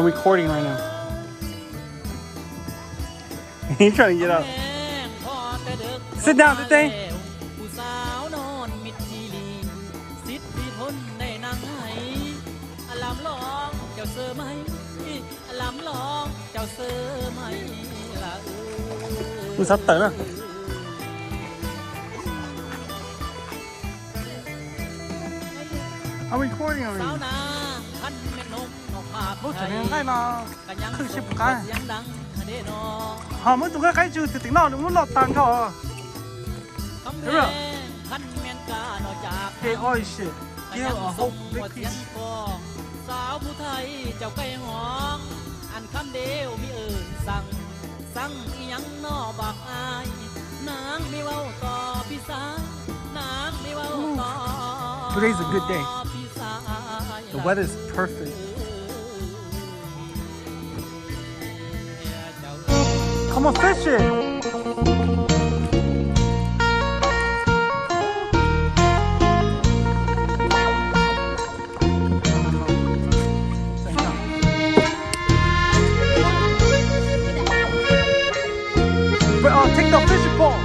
Recording right now. He's trying to get up. Sit down, Tete. Mus xav tawm na. I'm recording already. Muab tseem nqaij no qhwv sib puv qab. Ho muab tus nqaij qaib tsw tim tim no, nws muab loj tas nkaus. Hey, oil shit. Give a whole big piece. Ooh. Today's a good day. The weather is perfect. Come on, fish it. But, uh, take the fishing pole.